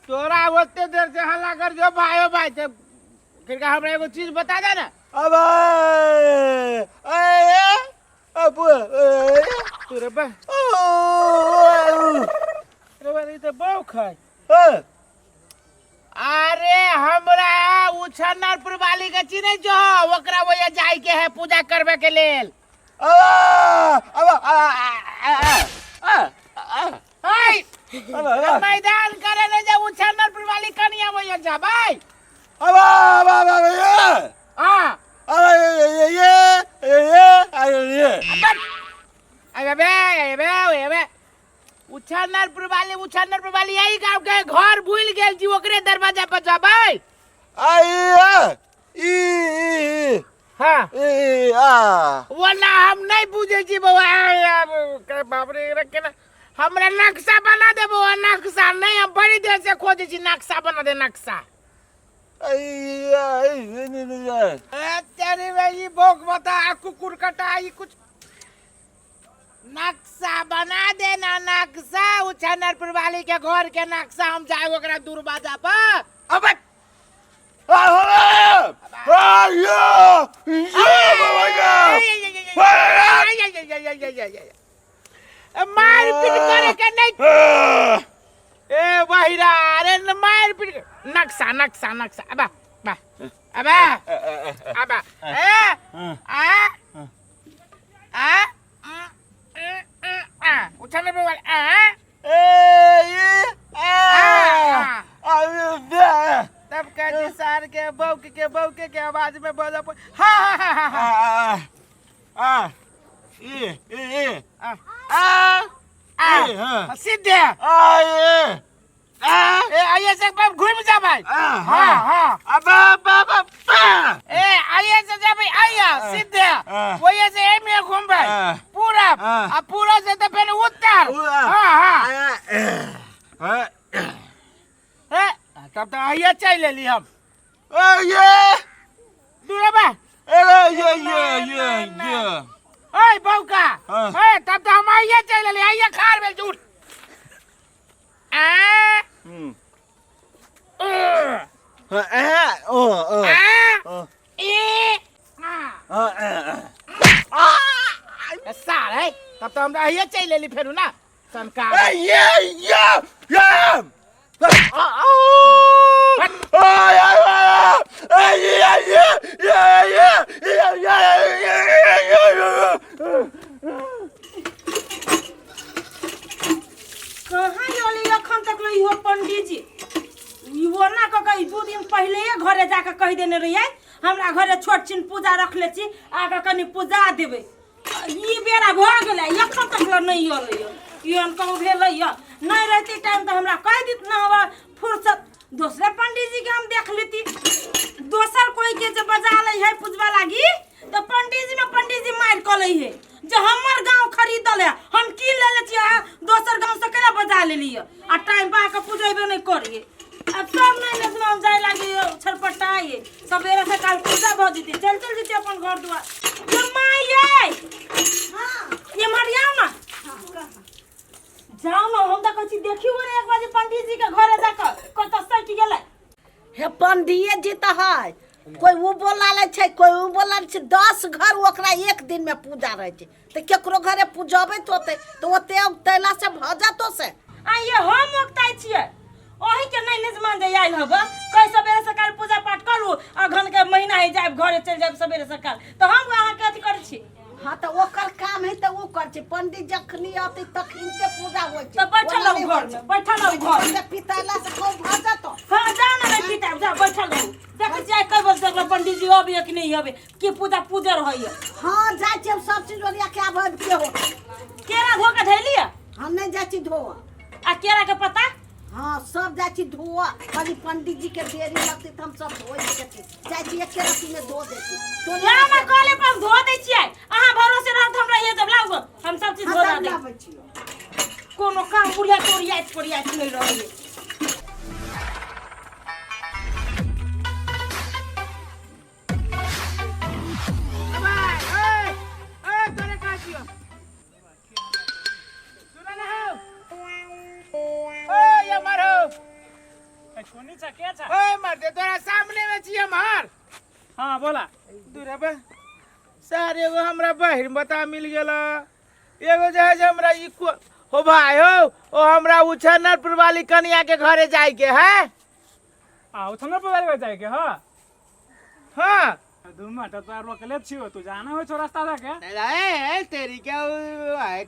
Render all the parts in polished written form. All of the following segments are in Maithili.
तोरा ओते देर से हल्ला कर जो भाई ओ भाई ते कृपया हमरा एगो चीज बता दे ना। अब ए अब तोरे बा रे बा, ई तो बौख है। अरे हमरा उ छन्नरपुर वाली के चिन्है जो ओकरा वही जाय के है पूजा करबे के लेल। ऐ, मैदान करे ले जा उ छन्नरपुर वाली कनिया वही जाबै। हां अबे बे अबे अबे उछानरपुर वाली, उछानरपुर वाली यही गांव के घर भूल गेल जी, ओकरे दरवाजा पर जबै। हाँ वो ना हम नहीं बुझे छी बौआ। बाप रे, एकरा केना हमरा नक्शा बना दे बौआ, नक्शा नहीं, हम बड़ी देर से खोजे छी, नक्शा बना दे नक्शा। ए तेरी भाई भोग बता, कुकुर कटा ई कुछ नक्शा बना देना नक्शा। उछानरपुर वाली के घर के नक्शा हम जाए ओकरा दरवाजा पर। अबे मार पीट करे के नहीं ए बहिरा। अरे मार पीट नक्शा नक्शा नक्शा। अबा बा अबा अबा ए आ आ आ उछानरपुर वाली आ तब कह सार के बौक के बौके के आवाज में बोला। हाँ हाँ हाँ हाँ हाँ आ ई आ आ आ ई हाँ सीधे आ ए आ ए आइए से बाप घूम जा भाई। आ हाँ हाँ अबा बा बा बा ए आइए से जा भाई, आइए सीधे वही से ए में घूम भाई पूरा आ पूरा से तो फिर उत्तर। हाँ हाँ ए तब तो आइए चल लेली हम ये दूर बा। ए ये ये ये ये ओए बौका ए तब तो हम आइए चल लेली, आइए खार में झूठ आ ए ओ ओ आ ए आ सार है तब तो हमरा आइए चल लेली फेरू ना सनका। ए ये ये ये कहाँ गेली अखन तक ले इहो पंडीजी? इहो ना कऽ कऽ 2 दिन पहिले घरे जाके कहि देने रहियै हमरा घरे छोट छिन पूजा रखले छी, आके कनि पूजा देबै। ई बेरा भऽ गेलै, एखन तक ले नहि अयलै। एहन कहूँ भेलै नहि रहती टाइम तऽ हमरा कहि दित ना, हमरा फुर्सत दोसरे पंडीजी के हम देख लेती। दोसर कोई के जे बजा लै है पूजवा लागी तऽ पंडीजी में पंडीजी मारि कऽ लै है जे हमर गांव खरीदल है, हम कीन लेले छियै, अहाँ दोसर गांव से केना बजा लेलियै आ टाइम पा कऽ पूजेबे नहि करियै। अब सब नहीं नजमा हम जाए लागी छटपटाइए, सवेरे से काल पूजा भऽ जेतै, चल चल जेतै अपन घर दुआर। ये माय ये ये मरिया ना जाओ ना, हम तऽ कहै छी देखियो ने एक बार पंडीजी के घरे जाकऽ कतऽ सटि गेलै। हे पंडिये जी तऽ है, कोई उ बोला लै छै, कोई उ बोला लै छै, 10 घर ओकरा एक दिन में पूजा रहै छै, तऽ केकरो घरे पूजबैत होतै तऽ ओते औगतैला से भऽ जेतौ से। आ ये हम औगताइ छियै, अहीं के नहि निजमान जे आयल हब कहि सवेरे सकाल पूजा पाठ करू, अगहन के महीना है जायब घरे चलि जायब सवेरे सकाल, तऽ हम अहाँके अथी करै छी। हाँ तऽ ओकर काम है तऽ ओ कर छै, पंडित जखनी अतै तखनिते पूजा होइ छै। तऽ बैठल ओना रहू नहि घर होइ छै। में, बैठल रहू घर में। ओते पितैला से कहूँ भऽ जेतौ। हाँ जाओ ना, नहीं पिताब, जाओ बैठल रहू। देखै छियै आइ कई बजे तक पंडीजी अबैया कि नहि अबै, कि पूजा पूजे रहैया। हाँ जाइ छी हम सब चीज ओरिया के आबै के हो। केरा धो के धैलियै? हम नहि जाइ छी धोअ। आ केरा के पत्ता? हाँ सब जाइ छी धोअ, खाली पंडित जी के देरी लगतै तऽ हम सब धोइ के छी, जाइ छी एके रत्ती में धो दै छी। तो ना ना कहले पर हम धो दै छियै, अहाँ भरोसे रहब तऽ हमरा ये जब लाउ, हम सब चीज हाँ, धो तब दै। लाबै छियौ। कोनो काम बुढ़िया तोरियाइत कोरियाइत नहि रहैये। अबे ए ए तोरे कहाँ छियौ? सुन ना हो। ए ये मर हो। कोनी छ के छ ओए मर्दे तोरा सामने में छी हमार। हाँ बोला। दूर बा सर, एगो हमरा बहिन बता मिल गेल, एगो जे है से हमरा ई हो भाई हो, ओ हमरा उछनरपुर वाली कनिया के घरे जाय के है। आ उछनरपुर वाली के जाय के ह? हाँ। दू मिनट तो रोकले छियो, तू जाना हो छो रास्ता दे के। ए, ए, तेरी के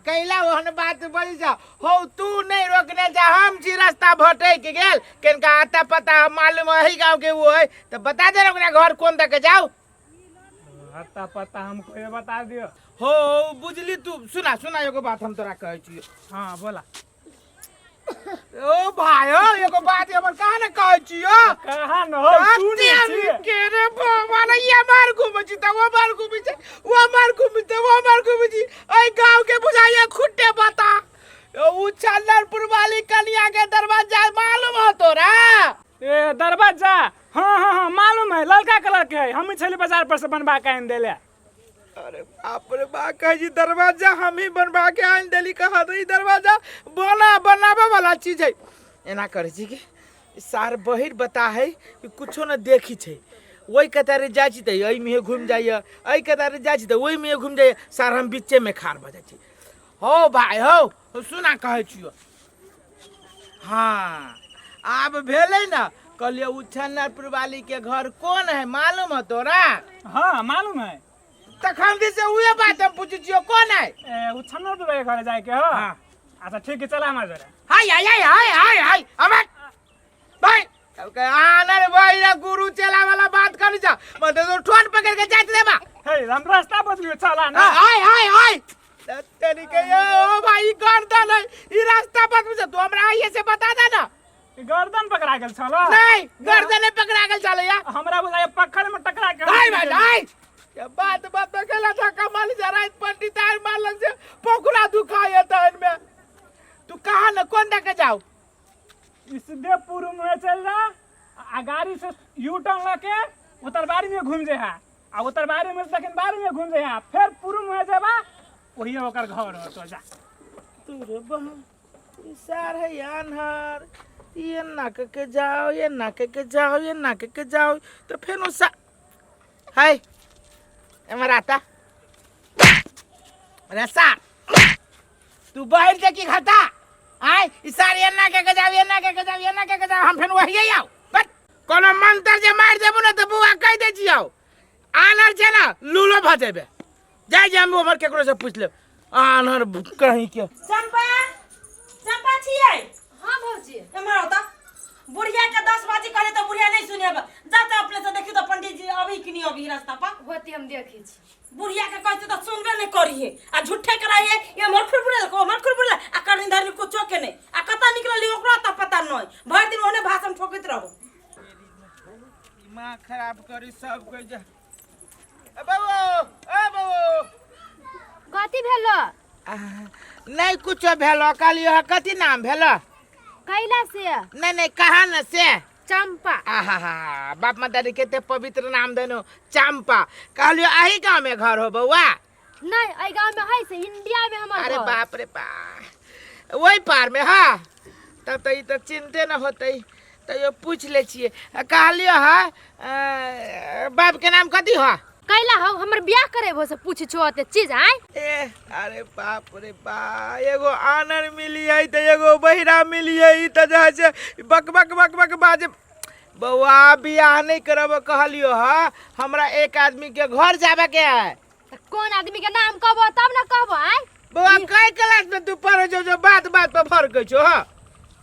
कैला ओहन बात बोल जा हो, तू नहीं रोकने जा, हम जी रास्ता भटक गेल, केनका आता पता मालूम है गांव के वो है तो बता दे ओकरा घर कोन तक जाओ। आता पता हमको ये बता दियो। हो बुझली तू, सुना सुना एगो बात हम तोरा कहै छियो। हाँ बोला। ओ भाई हो एगो बात हमर कहाँ ने कहै छियो? कहाँ न हो, सुनै छियै। के रे बाबा ने ये मार घुमै छी त वो मार घुमै छी, वो मार घुमै छी, वो मार घुमै छी, एहि गांव के बुझाइए खुट्टे बता। ओ चंदनपुर वाली कनिया के दरवाजा मालूम हो तोरा? ए दरवाजा? हाँ हाँ हाँ मालूम है, ललका कलर के है, हम ही छली बाजार पर से बनवा के आनि देले। अरे बाप रे बा, कहे जी दरवाजा हम ही बनवा के आनि देली, कहा तो ई दरवाजा बना बनावे वाला चीज है। एना करे छी कि सार बहिर बता है कि कुछो न देखी छै, ओहि कतारे जाइ छी तऽ एहिमे घुमि जाइए, एहि कतारे जाइ छी तऽ ओहिमे घुमि जाइए, सार हम बीचेमे खाड़ भऽ जाइ छी। हो भाई हो सुना कहै छियौ। हाँ आब भेलै ने, कहलियै उछनरपुर वाली के घर कोन है मालूम है तोरा? हाँ मालूम है। तखन से उहे बात हम पूछै छियौ कोन है? ए उछनरपुर वाली के घर जाय के हो? हाँ। अच्छा ठीक है, चला हमारे जरा। हाय हाय हाय हाय हाय हाय अबे भाई कहलकै आनर भाई रे गुरु चेला वाला बात करी जा, मतलब तो ठोन पकड़ के जात देबा। हे हम रास्ता बदलियो, चला ना। हाय हाय हाय तेरी के ये, ओ भाई गर्दन है, ई रास्ता बदलू जा, तू हमरा आइए से बता दे ना। गर्दन पकड़ा गेल छलो? नहीं गर्दन नहीं पकड़ा गेल छलो या। हमरा बुझाय पखड़ में टकरा के। हाय भाई हाय ये बात बात पे गेला था कमाल जा रात पंडित आर मारलक से पोखरा दुखाय तहन में। तू कहा न कोन दके जाओ? सीधे पूर्व में चल जा, आ गाड़ी से यू टर्न लके उत्तरबारी में घूम जे हा, आ उत्तरबारी में दक्षिण बारी में घूम जे हा, फिर पूर्व में जेबा वही ओकर घर हो तो जा। तू रे बहन ई सार है आन्हर, ये नाक के जाओ, ये नाक के जाओ, ये नाक के जाओ, तो फिर उसा हाय एमर आता अरे सार तू बाहर से की खाता आय ई सार ये नाक के जाओ, ये नाक के जाओ, ये नाक के जाओ, हम फिर वही आओ। बट कोनो मंत्र जे मार देबो ना तो बुआ कह दे छियो आनर छै ना लूलो भ जेबे। जाय जे हम उमर केकरो से पूछ लेब आनर कहीं के। चंपा चंपा छियै? हाँ भौजी। एम्हर आओ त, बुढ़िया के 10 बजे कहले त बुढ़िया नहीं सुनेब, जा त अपने से देखियो त पंडित जी अभी कि नहीं अभी रास्ता पर। होती हम देखै छी। बुढ़िया के कहते त सुनबे नहीं करिहे आ झूठे कराइए, ये हमर खुरबुरे को हमर खुरबुरे आ करनी धरनी कुछो के नहीं, आ कता निकलली ओकरा त पता नहीं, भरि दिन ओने भाषण ठोकैत रहो। दिमाग खराब करी सब कोई जा। ए बाबू, ए बाबू। कथी भेलो? नहीं कुछो भेलो, कहलियो कथी नाम भेलो? कैला से? नहीं नहीं कहा न से। चंपा। आहा बाप मदारी के पवित्र नाम देनो चंपा। कहलियो आही गांव में घर हो बउआ? नहीं एहि गांव में है से इंडिया में हमर अरे घर। बाप रे बाप, वही पार में। हाँ तब तो ई तो चिंते न होते, तो यो पूछ ले छिए। कहलियो हाँ बाप के नाम कथी हो? कैला हो हमर बियाह करे हो से पूछ छो अते चीज आय। ए अरे बाप रे बा, एगो आनर मिली है तो एगो बहिरा मिली है, ई तो जे से बक बक बक बक बाजे। बउआ बियाह नहीं करब कहलियो हा, हमरा एक आदमी के घर जावे के है। त कौन आदमी के नाम कहबो तब न कहबो आय? बउआ कई क्लास में तू पढ़े जो, जो बात बात पर फरकै छो? हाँ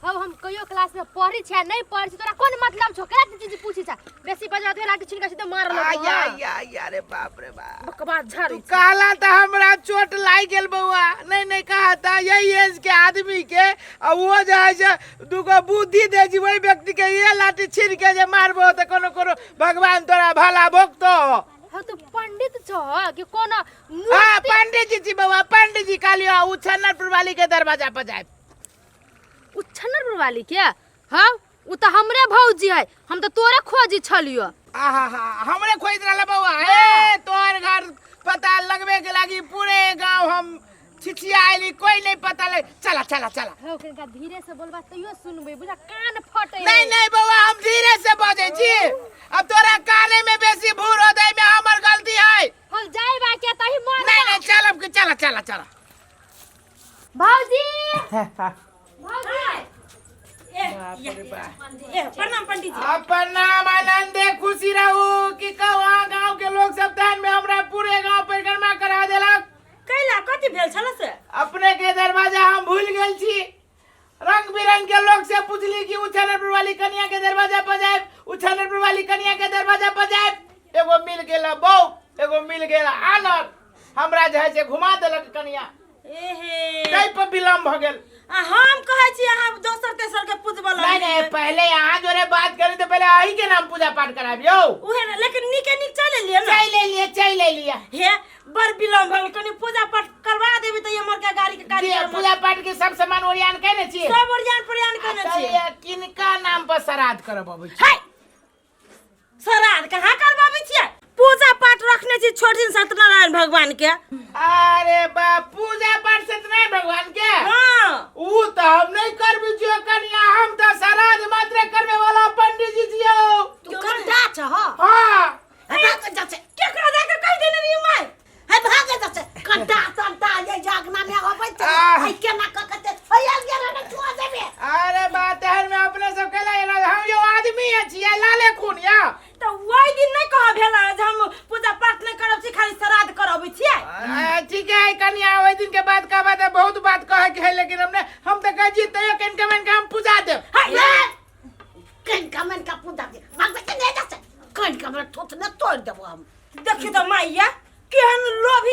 अब हम कहियो क्लास में पढ़ी छै नहीं पढ़ी छै तोरा कोन मतलब छौ? केना चीज पूछी छै? बेसी बजा दे लाठी छिनका सीधे मार लगो। आया आया आया रे बाप रे बाप, बकवास झाड़ी। तू कहला त हमरा चोट लाग गेल बउआ। नहीं नहीं कहा था यही एज के आदमी के, आ वो जे है से दूगो बुद्धि दे जी वही व्यक्ति के ये लाठी छीन के जे मारबो त कोनो कोनो भगवान तोरा भला भोगतो। हाँ तू पंडित छौ कि कोनो हाँ मूर्ति? पंडित जी छी बउआ, पंडित जी कहलियो उ छन्नरपुर वाली के दरवाजा पर जाए। उ छन्नरपुर वाली के? हाँ उ त हमरे भौजी है, हम त तोरे खोजी छलियो। आहा हा हमरे खोज रहल बउआ। ए तोहर घर पता लगबे के लागी पूरे गांव हम छिछिया आइली कोई नहीं पता लग। चला चला चला। हौ कनिका धीरे से बोलबा तैयो सुनबै, बुझा कान फटे। नहीं नहीं बौआ, हम धीरे से बजै छी। अब तोरा काने में बेसी भूर होतै में हमर गलती है। हम जाय बा के तही मन। नहीं नहीं, चलब के चला चला चला। भौजी, भौजी। ए, ए, प्रणाम पंडित जी। अपन नाम आनंदे खुशी रहू। कि कहू अहाँ गांव के लोग सब दान में हमरा पूरे गांव परिक्रमा करा देलक। कैला, कथी भेल छल से? अपने के दरवाजा हम भूल गेल छी। रंग बिरंग के लोग से पूछली कि उछानरपुर वाली कन्या के दरवाजा पर जाए, उछानरपुर वाली कन्या के दरवाजा पर जाए। एगो मिल गेल बौ, एगो मिल गेल आनर, हमरा जे है से घुमा देलक कन्या। एहे, तै पर विलम्ब भ गेल। आ हम कहै छी अहाँ दोसर तेसर के पूजबऽ नहीं नहीं, पहले यहाँ जोरे बात करी तो पहले अही के नाम पूजा पाठ कराबियो। उहे ने, लेकिन नीके नीक चलि एलियै ने? चल ले लिए, चल ले लिए। हे, बड़ विलम्ब भऽ गेल। कनि पूजा पाठ करवा देबै तऽ हमर के गाड़ी के कार्यक्रम। पूजा पाठ के सब सामान ओरियान केने छी? सब ओरियान पोरियान केने छी। चलिए, किनका नाम पर श्राद्ध करब अबै छी? है, श्राद्ध कहाँ करबाबै छियै? पूजा पाठ रखने छी छोट दिन सत्यनारायण भगवान के। अरे बाप, पूजा पाठ सत्यनारायण भगवान के? हाँ। ऊ तो हम नहीं करबी छियो कन्या, हम तो श्राद्ध मात्र करबे वाला पंडित जी छियो। तू कंटा छह? हाँ। हे, भाग जा से। केकरा जाके कहि देने रहियै माय? हे, भाग जा से। कंटा तंटा ये जागना में अबै छै। आह। हे, केना क के ते हे आल गेल ने छुआ देबे। अरे बात है में अपने सब कहला एना हम यो आदमी है छियै लाले खून या। तऽ ओहि दिन नहि कह भेल जे हम पूजा पाठ नहि करब छी, खाली श्राद्ध करबै छियै? ठीक है कन्या, ओहि दिन के बाद का बात है, बहुत बात कहे के है, लेकिन हमने हम तो कहे छी तैयो कन कन के हम पूजा देब। है, कन कमन का पूजा दे, भाग जा नहीं जा से। कन कमन थोत ने तोड़ देबो हम। देखियौ तऽ माइया केहन लोभी।